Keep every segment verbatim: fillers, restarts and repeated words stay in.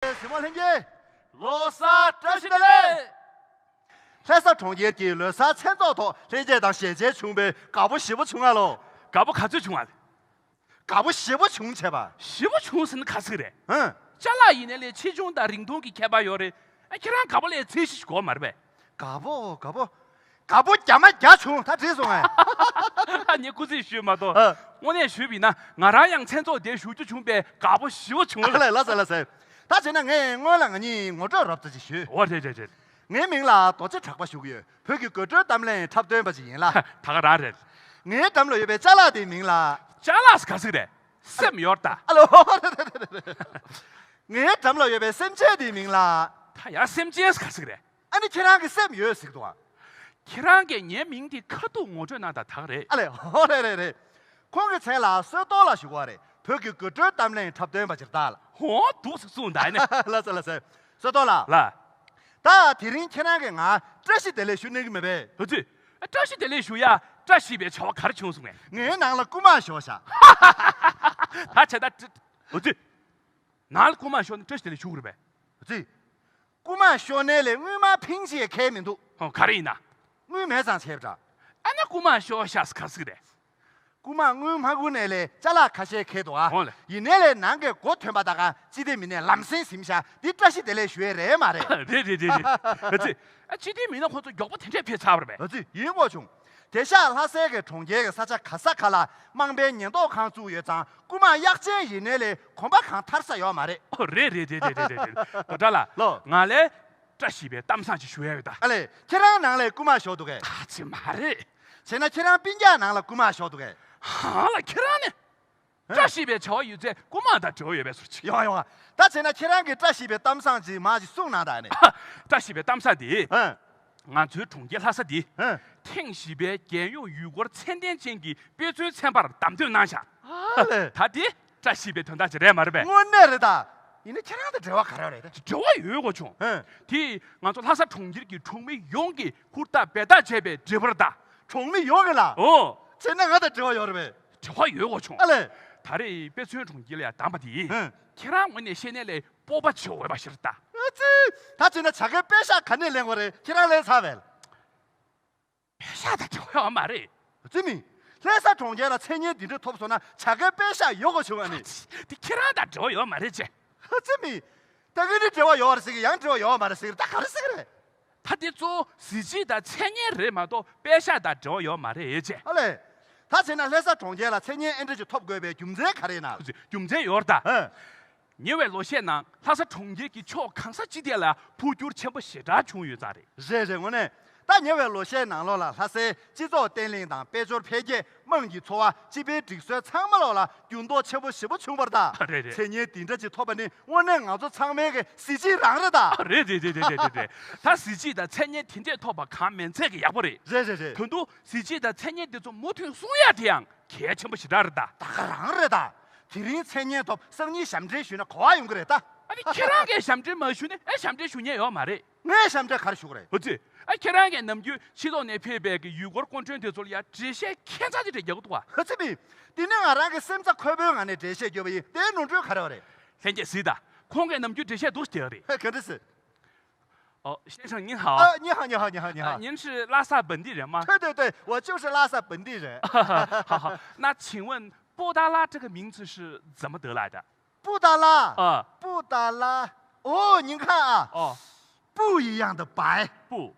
གཟིགས་མོ་ལྷན་རྒྱས། ལོ་གསར་བཀྲ་ཤིས་བདེ་ལེགས། ལྷ་ས་གྲོང་ཁྱེར་གྱི་ལོ་གསར་མཚན་ཚོགས་ཐོག་ལྷན་རྒྱས་དང་ཞལ་མཇལ་བྱུང་བས་དགའ་པོ་ཞེ་པོ་བྱུང་ང་ལོ། དགའ་པོ་ག་ཚོད་བྱུང་ང་། དགའ་པོ་ཞེ་པོ་བྱུང་བྱས་པ། ཞེ་པོ་བྱུང་ཟེར་ན་ག་ཟིག་རེད། ཧང་། ཅ་ལག་ཡིན་ནའི་ལས་ཆེ་ཆུང་དང་རིང་ཐུང་གི་ཁྱད་པར་ཡོད་རེད། ཨ་ཁྱེད་རང་དགའ་པོ་ལས་ཚད་གཞི་ཞིག་དགོས་མ་རེད་པས། དགའ་པོ་དགའ་པོ། དགའ་པོ་རྒྱ་མ་རྒྱ་བྱུང་། ད་བྲིས་སོང་ངས། ཨ་ནི་སྐུ་རྩེད་ཞུས་མ་གཏོགས། ཨ། དངོས་གནས་ཞུས་པ་ཡིན་ན་ང་རང་ཡང་མཚན་ཚོགས་དེ་ཞུ་རྒྱུ་བྱུང་བས་དགའ་པོ་ཞེ་པོ་བྱུང་། ལ་ལ་ལ་ཟེར་ལ་ཟེར། ད་བྱས་ན་ངས་སྔོན་ལ་ང་གཉིས་ངོ་སྤྲོད་རོབ་ཙམ་ཅིག་ཞུས། འོ་རེད་རེད་རེད། ངའི་མིང་ལ་རྡོ་རྗེ་གྲགས་པ་ཞུ་གི་ཡོད། བོད་ཀྱི་དགོད་བྲོའི་གཏམ་གླེང་འཁྲབ་སྟོན་པ་ཅིག་ཡིན་ལ། ད་ག་རང་རེད། ངའི་འགྲམ་ལ་ཡོད་པའི་ཅ་ལག་དེའི་མིང་ལ། ཅ་ལག་ག་ཟིག་རེད། སེམས་ཡོད་ད། ཨ་ལོ། ངའི་འགྲམ་ལ་ཡོད་པའི་སེམས་ཅན་དེའི་མིང་ལ། ད་ཡང་སེམས་ཅན་ག་ཟིག་རེད། ཨ་ནི་ཁྱེད་རང་གི་སེམས་ཡོད་ཟེར་གི་འདུག་ཨ། ཁྱེད་རང་གིས་ངའི་མིང་དེ་ཁ་ཐུག་ངོ་སྤྲོད་གནང་དང་ད་ག་རེད། ཨ་ལས། ཧོ་རེད་རེད་རེད། ཁོང་གི་མཚན་ལ་བསོད་རྡོར་ལགས་ཞུ་གི་ཡོད་རེད། བོད་ཀྱི་དགོད་བྲོའི་གཏམ་གླེང་འཁྲབ་སྟོན་པ་ཅིག་རེད་ད། ཧོ་འདུག་སེ་གསུངས་ད་ནི། ལགས་སོ་ལགས་སོ། བསོད་རྡོར་ལགས། ལགས། ད་དེ་རིང་ཁྱེད་རང་གིས་ང་བཀྲ་ཤིས་བདེ་ལེགས་ཞུ་གནང་གི་མེད་པས། ཧུ་ཙི། བཀྲ་ཤིས་བདེ་ལེགས་ཞུ་ཡ་བཀྲ་ཤིས་པའི་བྱ་བ་ག་རེ་བྱུང་སོང་ངས། ངའི་ནང་ལ་རྐུ་མ་ཤོར་ཤག་ད་བྱས་ད། ཧུ་ཙི། ནང་ལ་རྐུ་མ་ཤོར་ན་བཀྲ་ཤིས་བདེ་ལེགས་ཞུ་གི་རེད་པས། ཙི། རྐུ་མ་ཤོར་ནའི་ལས་དངུལ་མ་ཕིང་ཅིག་ཁེལ་མི་འདུག་ཨོ་ག་རེ་ཡིན་ན། དངུལ་མེད་ཙང་བྱས་པ་འདྲ། ཨ་ན་རྐུ་མ་ཤོར་ཤག་ག་ཟིག་རེད། རྐུ་མ་དངུལ་མ་རྐུ་ནའི་ལས་ཅ་ལག་ཁ་ཤས་ཁེལ་འདུག་ཨ། ཨོ་ལེ། ཡིན་ནའི་ལས་ནང་གི་སྒོ་ཐོན་པ་ད་ག་སྤྱི་བདེ་མི་སྣས་ལམ་སེང་ཟིན་ཤག་འདི་བཀྲ་ཤིས་བདེ་ལེགས་ཞུ་ཡས་རེད་མ་རེད། རེད་རེད་རེད་རེད། ཨ་ཙི། ཨ་སྤྱི་བདེ་མི་སྣ་ཁོ་ཚོ་མགྱོགས་པོ་དེ་འདྲས་ཕེབས་ཚར་བ་རེད་པས། ཨ་ཙི་ཡིན་དགོས་བྱུང་། དེ་ཤག་ལྷ་སའི་གི་གྲོང་ཁྱེར་གི་ས་ཆ་ག་ས་ག་ལ་དམངས་ཕན་ཉེན་རྟོག་ཁང་བཙུགས་ཡོད་ཙང་རྐུ་མ་གཡག་ཅན་ཡིན་ནའི་ལས་གོམ་པ་གང་ཐར་ས་ཡོད་མ་རེད། ཨོ་རེད་རེད་རེད། རྡོ་གྲགས་ལགས། ལོ། ང་ལས་བཀྲ་ཤིས་པའི་གཏམ་བཟང་ཅིག་ཞུ་ཡ་ཡོད་ད། ཨ་ལས་ཁྱེད་རང་ནང་ལས་རྐུ་མ་ཤོར་འདུག་གས། ཨ་ཙི་མ་རེད། བྱས་ན་ཁྱེད་རང་སྤུན་ཀྱག་ནང་ལ་རྐུ་མ་ཤོར་འདུག་གས། ཧང་ལ་ཁྱེད་རང་ནི། བཀྲ་ཤིས་པའི་བྱ་བ་ཡོད་ཚད་རྐུ་མ་དང་འབྲེལ་བ་ཡོད་པའི་བཟོ་ཅིག་ཡོང་ཡོང་། ད་བྱས་ན་ཁྱེད་རང་གིས་བཀྲ་ཤིས་པའི་གཏམ་བཟང་ཅིག་མ་ཅིག་གསུངས་གནང་དང་ནི། བཀྲ་ཤིས་པའི་གཏམ་བཟང་འདི། ཧང་། ང་ཚོའི་གྲོང་ཁྱེར་ལྷ་ས་འདི། ཧང་། ཐེངས་བཞི་པའི་རྒྱལ་ཡོངས་ཡུལ་སྐོར་ཚད་ལྡན་ཅན་གྱི་དཔེ་མཚོན་ཚན་པར་བདམས་ཐོན་གནང་བཞག་ཨ་ལས། ད་འདི་བཀྲ་ཤིས་པའི་དོན་དག་ཅིག་རེད་མ་རེད་པས། དངོས་གནས་རེད་ད། ཡིན་ན་ཁྱེད་རང་དང་འབྲེལ་བ་ག་རེ་རེད། འབྲེལ་བ་ཡོད་དགོས་བྱུང་། ཧང་། དེ་ང་ཚོ་ལྷ་ས་གྲོང་ཁྱེར་གྱི་གྲོང་མི་ཡོངས་ཀྱིས་ཧུར་ཐག་འབད་ཐག་བྱས་པའི་འབྲས་བུ་རེད་ད། གྲོང་མི་ཡོངས་ཀྱིས་ལ། ཨོ། བྱས་ན་ང་དང་འབྲེལ་བ་ཡོད་རེད་པས། འབྲེལ་བ་ཡོད་དགོས་བྱུང་། ཨ་ལས། ད་རེས་དཔེ་མཚོན་གྲོང་ཁྱེར་ལ་ཡང་བདམས་པ་དེ། ཧང་། ཁྱེད་རང་ངོས་ནས་བཤད་ནའི་ལས་སྤོབས་པ་བྱེད་འོས་པ་ཞིག་རེད་ད། ཨ་ཙི། ད་བྱས་ན་བྱ་དགའི་པད་ཤག་ག་ནས་ལེན་དགོས་རེད། ཁྱེད་རང་ལེན་ཚར་བས། པད་ཤག་དང་འབྲེལ་བ་ཡོད་མ་རེད། ཙི་མི། ལྷ་ས་གྲོང་ཁྱེར་ལ་མཚན་སྙན་འདི་འདྲ་ཐོབ་སོང་ན་བྱ་དགའི་པད་ཤག་ཡོད་དགོས་བྱུང་ཨ་ནི། དེ་ཁྱེད་རང་དང་འབྲེལ་བ་ཡོད་མ་རེད་ཅེ། ཨ་ཙི་མི། ད་གིན་ནི་འབྲེལ་བ་ཡོད་རེད་ཟེར་གི། ཡང་འབྲེལ་བ་ཡོད་མ་རེད་ཟེར་གི། ད་ག་རེ་ཟེར་གི་རེད། ད་དེ་གཙོ་བོ་གཟི་བརྗིད་དང་མཚན་སྙན་རེད་མ་གཏོགས་པད་ཤག་དང་འབྲེལ་བ་ཡོད་མ་རེད་ཅེ། ཨ་ལས། ད་བྱས་ན་ལྷ་ས་གྲོང་ཁྱེར་ལ་མཚན་སྙན་ཨེ་འདྲ་ཅིག་ཐོབ་དགོས་པའི་རྒྱུ་མཚན་ག་རེ་ཡིན་ན། རྒྱུ་མཚན་ཡོད་རེད་ད། ཨ། ཉེ་བའི་ལོ་ཤས་ནང་ལྷ་ས་གྲོང་ཁྱེར་གྱི་ཕྱོགས་གང་ས་ཅི་ཐད་ལ་འཕོ་འགྱུར་ཆེན་པོ་ཞེ་དྲག་བྱུང་ཡོད་ཙང་རེད། རེད་རེད། དངོས་གནས། ད་ཉེ་བའི་ལོ་ཤས་ནང་ལོགས་ལ་ལྷ་སའི་སྤྱི་ཚོགས་བརྟན་ལྷིང་དང་དཔལ་འབྱོར་འཕེལ་རྒྱས། དམངས་ཀྱི་འཚོ་བ། སྤྱི་པའི་སྒྲིག་སྲོལ་ཚང་མ་ལོགས་ལ་འགྱུར་ལྡོག་ཆེན་པོ་ཞེ་པོ་བྱུང་བ་རེད་ད། རེད་རེད། མཚན་སྙན་འདི་འདྲ་ཅིག་ཐོབ་པ་ནི་དངོས་གནས་ང་ཚོ་ཚང་མའི་གི་གཟི་བརྗིད་རང་རེད་ད། རེད་རེད་རེད། ད་གཟི་བརྗིད་དང་མཚན་སྙན་དེ་འདྲས་ཐོབ་པ་གང་མིན་ཚད་ཀྱི་ཡག་པོ་རེད། རེད་རེད་རེད། ད་དུང་གཟི་བརྗིད་དང་མཚན་སྙན་འདི་ཚོ་མུ་མཐུད་སྲུང་ཡ་དེ་ཡང་གལ་ཆེན་པོ་ཞེ་དྲག་རེད་ད། ད་ག་རང་རེད་ད། དེ་རིང་མཚན་སྙན་ཐོབ་སང་ཉིན་ཞབས་འདྲེན་ཞུས་ན་གོ་བ་ཡོང་གི་རེད་ད། ཨ་ནི་ཁྱེད་རང་གིས་ཞབས་འདྲེན་མ་ཞུས་ན་ཨེ་ཞབས་འདྲེན་ཞུ་མཁན་ཡོད་མ་རེད། ངས་ཞབས་འདྲེན་ག་རེ་ཞུ་གི་རེད། ཨ་ཙི། ཨ་ཁྱེད་རང་གིས་ནམ་རྒྱུན་ཕྱི་ལོགས་ནས་ཕེབས་པའི་གི་ཡུལ་སྐོར་སྐུ་མགྲོན་དེ་ཚོ་ལ་ཡ་འགྲེལ་བཤད་ཁྱད་མཚར་ཅིག་རེ་རྒྱག་གི་འདུག་བ། ཨ་ཙི་མི། འདི་ནི་ང་རང་གི་སེམས་རྩ་འཁོལ་པོའི་ངང་ནས་འགྲེལ་བཤད་བརྒྱབ་པ་ཡིན། དེའི་ནོར་འཁྲུལ་ག་རེ་བ་རེད། ལྷན་རྒྱས་གཟིགས་དང་། ཁོང་གིས་ནམ་རྒྱུན་འགྲེལ་བཤད་འདུག་སེ་རྒྱག་གི་རེད། ག་འདྲ་ཟེར། 哦，先生您好。 ཨ། 你好，你好，你好，你好。 ཨ། 您是拉萨本地人吗？对对对，我就是拉萨本地人。 好好，那请问布达拉这个名字是怎么得来的？ 布达拉。 啊。 布达拉。哦，您看啊。 哦。 不一样的白。 布。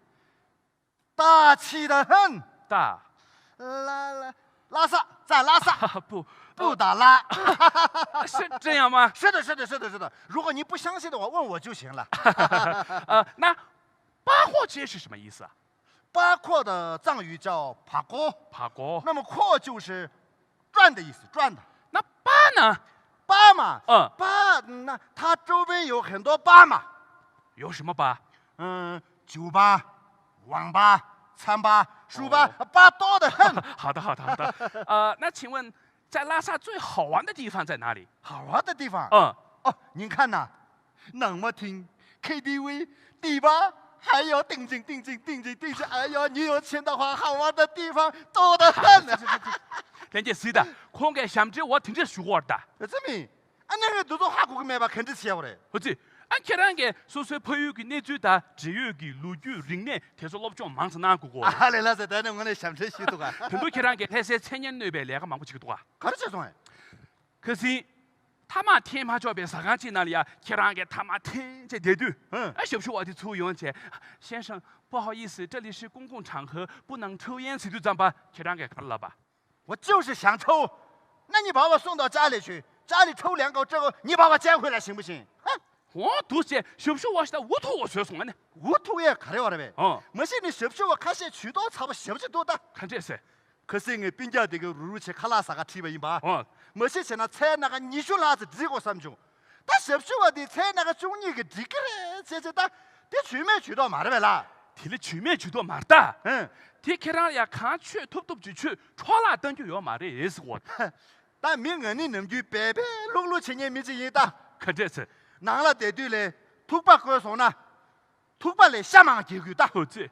大气得很。 大。 拉拉拉萨，在拉萨。 布。 布达拉。 是这样吗？ 是的，是的，是的，是的。如果您不相信的话，问我就行了。 呃，那八廓街是什么意思啊？ 八廓的藏语叫爬锅。 爬锅。 那么廓就是转的意思，转的。 那八呢？ 八嘛。 嗯。 八，那它周边有很多八嘛。 有什么八？ 嗯，酒吧、网吧、餐吧、书吧，哦。 八多得很。 好的，好的，好的。呃，那请问，在拉萨最好玩的地方在哪里？ 好玩的地方？ 嗯。 哦，您看呐，那么听，K T V、迪吧，还有定金、定金、定金、定金，哎呀，你有钱的话，好玩的地方多得很。 ལྷན་རྒྱས་གཟིགས་དང་། ཁོང་གིས་ཞབས་འདྲེན་འོ་དེ་འདྲས་ཞུ་གི་ཡོད་རེད་ད། ཨ་ཙི་མི། ཨ་ནི་ངས་འདི་ཚོ་ཧ་གོ་གི་མེད་པ་ག་འདྲ་བྱས་པ་རེད། ཨ་ཙི། ཨ། ཁྱེད་རང་གིས་སོ་སོའི་ཕ་ཡུལ་གྱི་གནས་ཚུལ་དང་འབྲེལ་ཡོད་ཀྱི་ལོ་རྒྱུས་རིག་གནས་དེ་ཚོ་སློབ་སྦྱོང་མང་ཙམ་གནང་དགོས་གོ། ཨ་ལས། ལགས་སོ། ད་ནི་དངོས་གནས་ཞབས་འདྲེན་ཞུས་འདུག་ག། དེ་འདུག་ཁྱེད་རང་གིས་ལྷ་སའི་མཚན་སྙན་གནོད་པའི་ལས་ཀ་མང་པོ་བྱེད་ཀྱི་འདུག་ག། ག་རེ་བྱས་སོང་ཨེ། ཁ་སང་། ཐ་མག་འཐེན་མ་ཆོག་པའི་ཟ་ཁང་ཅིག་ནང་ལ་ཡ་ཁྱེད་རང་གིས་ཐ་མག་འཐེན་བྱས་བསྡད་དུས། ཨ། ཞབས་ཞུ་བ་དེ་ཚུར་ཡོང་བྱས། 先生，不好意思，这里是公共场合，不能抽烟。 ཟེར་དུས་ཙམ་པ་ཁྱེད་རང་གིས་ག་རེ་ལབ་པ། 我就是想抽。那你把我送到家里去，家里抽两口之后，你把我接回来行不行？哼。 འོ་འདུག་སེ་ཞབས་ཞུ་བ་ཞིག་ད་འུ་ཐུག་བ་བཟོས་སོང་ཨ་ནི། འུ་ཐུག་ཡས་ག་རེ་བ་རེད་པས། ཨོ། མ་གཞི་ནི་ཞབས་ཞུ་བ་ཁ་ཤས་ཇུས་གཏོགས་ཚ་པོ་ཞེ་པོ་ཅིག་འདུག་ད། ག་འདྲས་ཟེར། ཁ་སང་ངས་སྤུན་ཀྱག་དེ་གའི་རུ་རུ་བྱས་ཁ་ལག་ཟ་ག་ཁྲིད་པ་ཡིན་པ། ཨོ། མ་གཞི་བྱས་ན་ཚལ་སྣ་ཁ་ཉི་ཤུ་ལྷག་ཙམ་སྒྲིག་དགོས་བསམ་བྱུང་། ད་ཞབས་ཞུ་བ་དེ་ཚལ་སྣ་ཁ་བཅུ་གཉིས་ཀྱིས་འགྲིག་གི་རེད་ཟེར་ཟེར་ད། དེ་ཇུས་མེད་ཇུས་གཏོགས་མ་རེད་པས་ལ། དེ་ལས་ཇུས་མེད་ཇུས་གཏོགས་མ་རེད་ད། ཨང་། དེ་ཁྱེད་རང་ཡ་གང་ཆོད་ཐུབ་ཐུབ་ཅིག་ཆོད་འཕྲོ་བརླག་གཏང་རྒྱུ་ཡོད་མ་རེད་ཟེར་གོ། ད་མི་ང་ནི་ནམ་རྒྱུན་འབད་འབད་ལྷུག་ལྷུག་བྱེད་མཁན་མི་གཅིག་ཡིན་ད། ག་འདྲས་ཟེར། ནང་ལ་བསྡད་དུས་ལས་ཐུག་པ་བསྐོལ་སོང་ན། ཐུག་པ་ལས་ཤ་མང་རྒྱག་དགོས་ད། ཨོ་ཙི།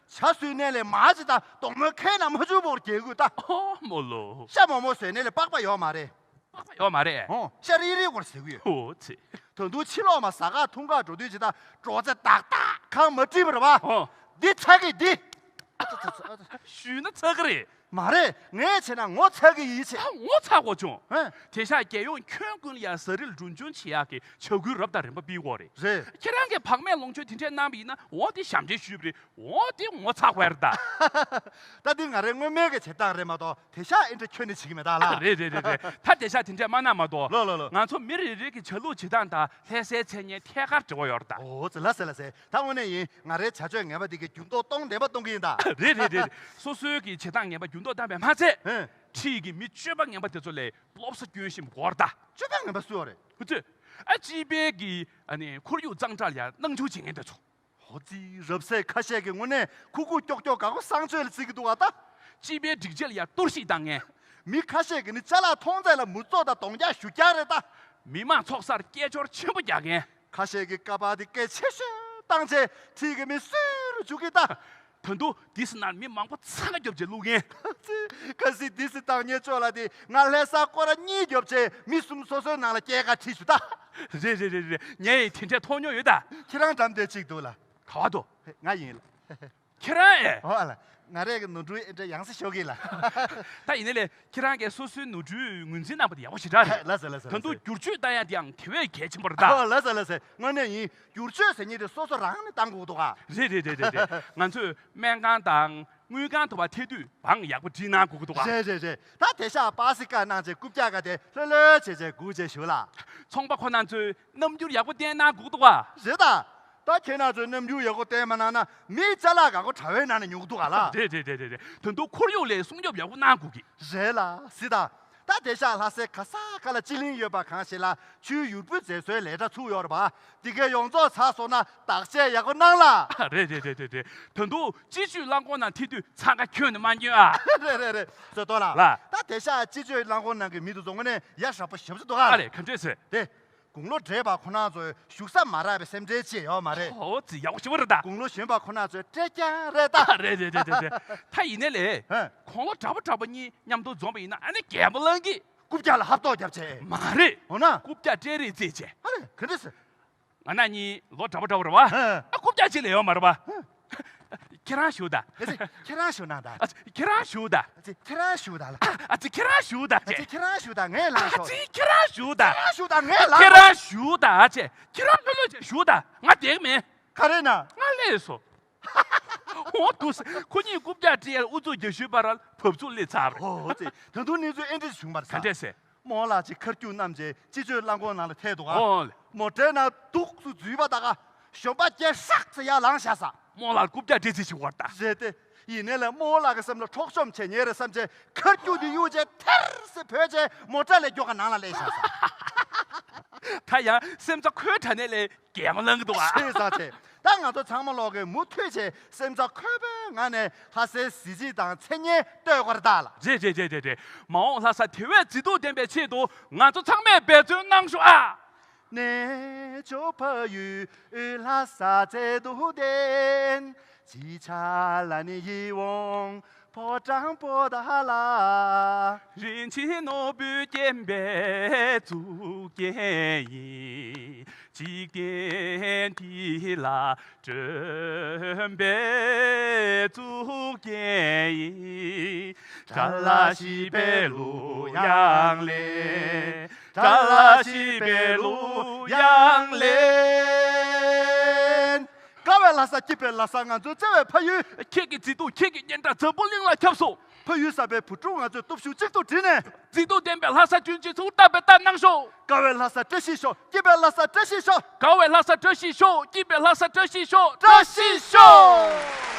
ཇ་བཟོས་ནས་ལས་མར་ཅིག་དང་དོག་མོའི་ཁའི་ནང་མ་བཅུག་པར་རྒྱག་དགོས་ད། ཨོ་མོ་ལོ། ཤ་མོག་མོག་བཟོས་ནས་ལས་པགས་པ་ཡོད་མ་རེད། པགས་པ་ཡོད་མ་རེད། ཨོ། ཤ་རིལ་རིལ་བོར་ཟེར་གི་ཡོད། ཨོ་ཙི། ད་དུང་ཕྱི་ལོགས་མ་ཟ་ཁང་འཐུང་གར་འགྲོ་དུས་ཅིག་ད་སྒྲོག་ཙེ་ཏག་ཏག་གང་མ་བྲིས་པ་རེད་པ། ཨོ། འདི་ཚ་གི་འདི། ཞུས་ན་ཚ་གི་རེད། མ་རེད། ངས་བྱས་ན་ངོ་ཚ་གི་ཡིད་ཆེས། ཨ། ངོ་ཚ་དགོས་བྱུང་། ཧེ། དེང་སང་རྒྱལ་ཡོངས་ཁྱོན་ཀུན་ལ་ཡ་ཟ་རིལ་གྲོན་ཆུང་བྱེད་ཡག་གི་བྱ་འགུལ་རབ་དང་རིམ་པ་སྤེལ་དགོས་རེད། རེད། ཁྱེད་རང་གིས་བག་མེད་ལོངས་སྤྱོད་དེ་འདྲས་གནང་བ་ཡིན་ན་འོ་དེ་ཞབས་འདྲེན་ཞུས་པ་རེད། འོ་དེ་ངོ་ཚ་དགོས་རེད་ད། ད་འདི་ང་རའི་སྔོན་མའི་གི་བྱེད་སྟངས་རེད་མ་གཏོགས་དེང་སང་ཨེ་འདྲ་ཁྱོན་ནས་བྱེད་ཀྱི་མེད་ད་ལ། རེད་རེད་རེད་རེད། ད་དེང་སང་དེ་འདྲས་མ་གནང་མ་གཏོགས། ལོ་ལོ་ལོ། ང་ཚོ་མི་རེ་རེ་གི་བྱ་ལུགས་བྱེད་སྟངས་དང་ལྷ་སའི་མཚན་སྙན་ཐད་ཀར་འབྲེལ་བ་ཡོད་རེད་ད། ཨོ་ཙི། ལགས་སེ་ལགས་སེ། ད་དངོས་གནས་ཡིན། ང་རའི་བྱ་སྤྱོད་ངན་པ་འདི་གི་འགྱུར་ལྡོག་གཏོང་བདེན་པ་གཏོང་གི་ཡིན་ད། རེད་རེད་རེད་རེད། སོ་སོའི་གི་བྱེད་སྟངས་ངན་པ་འགྱུར་ལྡོག་བཏང་བས་མ་ཚད། ཧེ། འཁྲིས་ཀྱི་མི་སྤྱོད་པ་ངན་པ་དེ་ཚོ་ལས་བློ་བཟང་སྐྱོན་ཤེས་དགོས་རེད་ད། སྤྱོད་པ་ངན་པ་སུ་ཡོད་རེད། ཁོ་ཚོས། ཨ། སྤྱི་པའི་གི། ཨ་ནི་ཁོར་ཡུག་གཙང་སྦྲ་ལ་ཡ་སྣང་ཆུང་བྱེད་མཁན་དེ་ཚོ། ཧོ་ཙི། རབ་གསལ་ཁ་ཤས་ཀྱིས་དངོས་གནས་ཁུག་ཁུག་ཀྱོག་ཀྱོག་དགའ་པོ་བསང་མཆོད་ལ་བརྩི་གི་འདུག་པ་ད། སྤྱི་པའི་སྒྲིག་ཆས་ལ་ཡ་གཏོར་བཤིག་བཏང་མཁན། མི་ཁ་ཤས་ཀྱིས་ནི་ཅ་ལག་མཐོང་ཚད་ལ་མུར་ཙོག་དང་གདོང་རྒྱག་ཞུ་རྒྱག་རེད་ད། མི་མང་ཚོགས་སར་སྐད་ཅོར་ཆེན་པོ་རྒྱག་མཁན། ཁ་ཤས་ཀྱིས་ཀ་པར་དེ་སྐད་ཆེ་ཤོས་བཏང་བྱས་འཁྲིས་ཀྱི་མི་སུ་རུ་འཇུག་གི་ད། ད་དུང་ཌི་སི་ནང་མི་མང་པོ་འཚང་ཁ་རྒྱོབ་བྱས་བླུག་མཁན། ཁ་སང་ཌི་སི་བཏང་མཁན་ཅོག་ལ་དེ་ང་ལྷ་ས་སྐོར་ར་གཉིས་རྒྱོབ་བྱས་མི་གསུམ་སོ་སོའི་ནང་ལ་སྐྱེལ་ག་ཁྲིད་བྱུང་ད། རེད་རེད་རེད་རེད། ངས་ཡིན་དེ་འདྲས་མཐོང་མྱོང་ཡོད་ད། ཁྱེད་རང་འགྲམ་དེ་གཅིག་འདུག་ལ། ག་བ་འདུག་ང་ཡིན་ལ། ཁྱེད་རང་ཨེ། ཨོ་ཨ་ལ། ང་རས་ཀྱི་ནོར་འཁྲུལ་ཨེ་འདྲ་ཡང་སེ་ཤོར་གི་ལ། ད་ཡིན་ནའི་ལས་ཁྱེད་རང་གིས་སོ་སོའི་ནོར་འཁྲུལ་ངོས་འཛིན་གནང་བ་དེ་ཡག་པོ་ཞེ་དྲག་རེད། ལགས་སོ་ལགས་སོ། ད་དུང་ལགས་སོ། བསྒྱུར་བཅོས་བཏང་ཡ་དེའང་དེ་བས་གལ་ཆེན་པོ་རེད་ད། ཨོ་ལགས་སོ་ལགས་སོ། དངོས་གནས་ཡིན། བསྒྱུར་བཅོས་ཟེར་མཁན་དེ་སོ་སོ་རང་ནས་བཏང་དགོས་འདུག་ག། རེད་རེད་རེད་རེད་རེད། ང་ཚོས་སྨན་ཁང་དང་དངུལ་ཁང་དུ་བ་ཐད་དུས་བང་ཡག་པོ་བསྒྲིགས་གནང་དགོས་ཀྱི་འདུག་ག། རེད་རེད་རེད། ད་དེང་སང་པ་སི་ཀ་གནང་བྱས་རྐུབ་བཀྱག་ག་དེ་ལྷོད་ལྷོད་བྱས་བྱས་སྒུག་བྱས་བཞུགས་ལ། ཚོང་པ་ཁོ་རང་ཚོས་རྣམ་འགྱུར་ཡག་པོ་བསྟན་གནང་དགོས་ཀྱི་འདུག་ག། རེད་ད། ད་ཁྱེད་རང་ཚོས་རྣམ་འགྱུར་ཡག་པོ་བསྟན་མ་གནང་ན་མིའི་ཅ་ལག་འགའ་ཁོ་དྲ་བའི་ནང་ནས་ཉོ་གི་འདུག་ག་ལ། རེད་རེད་རེད་རེད་རེད། ད་དུང་ཁོར་ཡུག་ལ་སྲུང་སྐྱོབ་ཡག་པོ་གནང་དགོས་ཀྱི། རེད་ལ་སི་ད། ད་དེང་སང་ལྷ་སའི་ག་ས་ག་ལ་སྤྱི་གླིང་ཡོད་པ་གང་ཞིག་ལ་ཆུའི་ཡུར་བུ་མཛེས་བཟོའི་ལས་གྲྭ་ཚུགས་ཡོད་རེད་པ། འདི་གའི་ཡོངས་རྫོགས་ཚར་སོང་ན་བརྟག་དཔྱད་ཡག་པོ་གནང་ལ། རེད་རེད་རེད་རེད་རེད། ད་དུང་སྤྱི་སྤྱོད་རླངས་འཁོར་ནང་ཐེ་དུས་འཚང་ཁ་ཁྱོན་ནས་མ་ཉོན་ཨ། རེད་རེད་རེད། ཟེར་ཏོ་ལ། ལ། ད་དེང་སང་སྤྱི་སྤྱོད་རླངས་འཁོར་ནང་གི་མི་དེ་ཚོ་དངོས་གནས་ཡ་ཧྲ་པོ་ཞེ་པོ་ཅིག་འདུག་ཨ། ཨ་ལས་ག་འདྲས་ཟེར། དེ། དགུང་ལོ་བགྲེས་པ་ཁོ་རང་ཚོས་བཞུགས་ས་མ་རག་པའི་སེམས་ཁྲལ་ཅིག་ཡོད་མ་རེད། ཧོ་ཙི་ཡག་པོ་ཞེ་པོ་རེད་ད། དགུང་ལོ་གཞོན་པ་ཁོ་རང་ཚོས་སྤྲད་རྐྱང་རེད་ད། རེད་རེད་རེད་རེད་རེད། ད་ཡིན་ནའི་ལས། ཧེ། དགུང་ལོ་འདྲ་པོ་འདྲ་པོ་གཉིས་མཉམ་དུ་འཛོམས་པ་ཡིན་ན་ཨ་ནི་རྒན་པོ་ལང་གིས། རྐུབ་བཀྱག་ལ་ཧབ་ཐོག་བརྒྱབ་བྱས། མ་རེད། འོ་ན། རྐུབ་བཀྱག་སྤྲད་རེས་རྩེད་བྱས། ཨ་རེ་ག་འདྲས་ཟེར། ང་རང་གཉིས་ལོ་འདྲ་པོ་འདྲ་པོ་རེད་བ། ཧེ། ཨ་རྐུབ་བཀྱག་གཅིག་ལས་ཡོད་མ་རེད་བ། ཧེ། ཁྱེད་རང་ཞུ་ད། ཨ་ཙི་ཁྱེད་རང་ཞུ་ན་ད། ཨ་ཙི་ཁྱེད་རང་ཞུ་ད། ཨ་ཙི་ཁྱེད་རང་ཞུ་ད་ལ། ཨ་ཙི་ཁྱེད་རང་ཞུ་ད་ཨ་ཙི་ཁྱེད་རང་ཞུ་ད་ངས་ལངས་ཤོག་ཨ་ཙི་ཁྱེད་རང་ཞུ་ད། ཁྱེད་རང་ཞུ་ད་ངས་ལངས་ཁྱེད་རང་ཞུ་ད་ཨ་ཙི། ཁྱེད་རང་ལྷོད་ལྷོད་བྱས་ཞུ་ད། ང་བསྡད་མེད། ག་རེ་ན། ང་ལས་སོ། འོ་འདུག་སེ་ཁོ་གཉིས་རྐུབ་བཀྱག་སྤྲད་ཡར་ཨུ་ཚུགས་རྒྱག་ཞུས་པ་ར་བབས་ཚུགས་སླེབས་ཚར་བ་རེད། ཨོ་ཙི། ད་དུང་གནས་ཚུལ་ཨེ་འདྲ་བྱུང་བ་རེད་ས། ག་འདྲས་ཟེར། རྨོ་ལགས་ཀྱིས་ཁ་སྐྱུག་བསྣམས་བྱས་སྤྱི་སྤྱོད་རླངས་འཁོར་ནང་ལ་ཐད་འདུག་ག། ཨོ་ལེ། མོ་ཊའི་ནང་འདུག་སེ་འཛུལ་བ་ད་ག་གཞོན་པ་སྐྱེས་ཧྲག་ཙེ་ཡར་ལངས་བཞག་ས། རྨོ་ལགས་རྐུབ་བཀྱག་སྤྲད་རྩིས་བྱེད་དགོས་པ་རེད་ད། རེད་དེ། ཡིན་ནའི་ལས་རྨོ་ལགས་ཀྱི་སེམས་ལ་འཕྲོག་བཅོམ་བྱེད་ཉེན་རེད་བསམ་བྱས་ཁ་སྐྱུག་དེ་གཡུག་བྱས་ཐེར་ཟེར་བུད་བྱས་མོ་ཊ་ལས་མགྱོགས་ཀ་ནང་ལ་སླེབས་བཞག་ས། ད་ཡང་སེམས་རྩ་འཁོལ་དྲགས་ནའི་ལས། རྒན་པོ་ལང་གི་འདུག་བ། ཤེས་ས་ཆེ། ད་ང་ཚོ་ཚང་མ་ལོག་གི་མུ་མཐུད་བྱས་སེམས་རྩ་འཁོལ་པོའི་ངང་ནས་ལྷ་སའི་གཟི་བརྗིད་དང་མཚན་སྙན་བསྟོད་དགོས་རེད་ད་ལ། རེད་རེད་རེད་རེད་རེད། མ་འོངས་ལྷ་ས་དེ་བས་མཛེས་སྡུག་ལྡན་པའི་ཆེད་དུ་ང་ཚོ་ཚང་མས་འབད་བརྩོན་གནང་ཤོག་ཨ། ཕོ་བྲང་པོ་ཏ་ལ། རིན་ཆེན་ནོར་བུས་བརྒྱན་པའི་གཙུག་རྒྱན་ཡིན། འཇིག་རྟེན་འདི་ལ་སྒྲོན་པའི་གཙུག་རྒྱན་ཡིན། ཏྲ་ལ་ཤི་པེ་ལུ་ཡང་ལེན། ཏྲ་ལ་ཤི་པེ་ལུ་ཡང་ལེན། དགའ་བའི་ལྷ་ས་སྐྱིད་པའི་ལྷ་ས་ང་ཚོའི་བརྩེ་བའི་ཕ་ཡུལ། ཁྱེད་ཀྱི་མཛེས་སྡུག་ཁྱེད་ཀྱི་སྙན་གྲགས་འཛམ་བུ་གླིང་ལ་ཁྱབ་སོང་། ཕ་ཡུལ་གསར་པའི་བུ་ཕྲུག་ང་ཚོས་སྟོབས་ཤུགས་གཅིག་ཏུ་བསྒྲིལ་ནས། མཛེས་སྡུག་ལྡན་པའི་ལྷ་ས་རྒྱུན་གཅིག་ཚུགས་ཐུབ་པའི་ལྟ་གནང་ཤོག་དགའ་བའི་ལྷ་ས་བཀྲ་ཤིས་ཤོག་སྐྱིད་པའི་ལྷ་ས་བཀྲ་ཤིས་ཤོག་དགའ་བའི་ལྷ་ས་བཀྲ་ཤིས་ཤོག་སྐྱིད་པའི་ལྷ་ས་བཀྲ་ཤིས་ཤོག་བཀྲ་ཤིས་ཤོག